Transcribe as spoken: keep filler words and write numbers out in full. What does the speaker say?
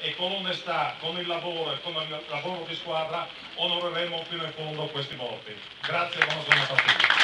e con l'onestà, con il lavoro e con il lavoro di squadra onoreremo fino in fondo questi morti. Grazie e buona giornata a tutti.